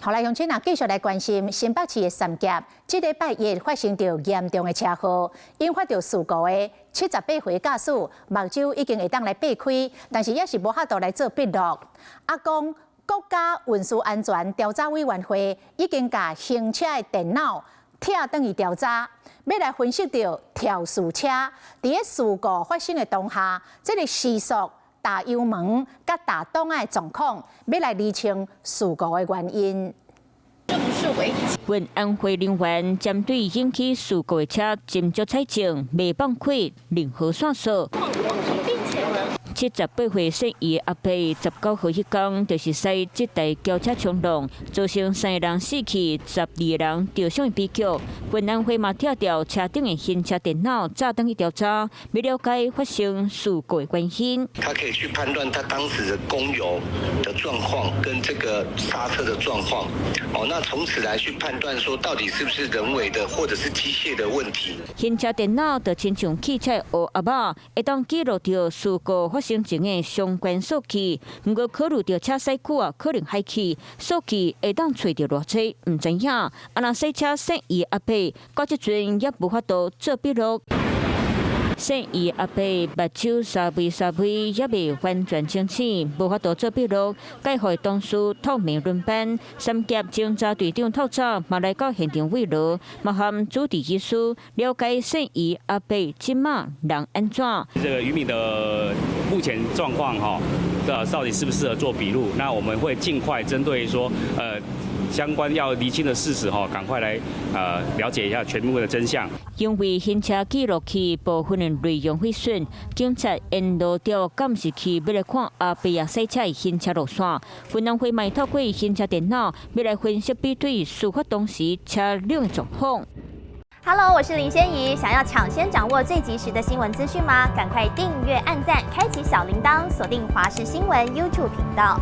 好來，鄉親啊，繼續來關心新北市的三峽，這禮拜一發生著嚴重的車禍，引發著事故的78歲駕駛，目睭已經會當來擘開，但是猶是無法度來做筆錄。啊，講國家運輸安全調查委員會已經共行車的電腦拆轉去調查，欲來分析著肇事車佇咧事故發生的當下，這个時速、踏油門佮踏擋的狀況，欲來釐清事故的原因。運安會人員針對引起事故的車，斟酌採證，袂放過任何線索。78歲姓余阿伯，19號彼工就是駛這台轎車衝撞，造成三个人死去，12個人著傷的悲劇。運安會嘛拆掉車頂的行車電腦，載轉去調查，欲了解發生事故的原因。他可以去判斷他當時的供油的狀況跟這個剎車的狀況，哦，那從此來去判斷說到底是不是人為的或者是機械的問題。行車電腦就親像汽車的烏盒仔，會當記錄著事故發生前的相關數據。毋過考慮著車駛久啊，可能害去數據會當揣著偌濟，毋知影。啊，若駛車姓余阿伯，到這陣猶無法度做筆錄。姓余阿伯目睭沙微沙微，猶未完全清醒，無法度做筆錄。佮予同事托命輪班，三峽偵查隊長透早嘛來到現場慰勞，嘛和主治醫師了解姓余阿伯這馬人按怎。這個余敏的目前狀況，哈，到底適不適合做筆錄？那我們會盡快針對說，相關要釐清的事實，哈，趕快來，了解一下全部的真相。因為行車記錄器部分的內容毀損，警察沿路調監視器，欲來看阿伯仔駛車的行車路線。運安會嘛透過行車電腦，欲來分析比對事發當時車輛的狀況。 Hello，我是林仙怡，想要搶先掌握最及時的新聞資訊嗎？趕快訂閱、按讚、開啟小鈴鐺，鎖定華視新聞 YouTube 頻道。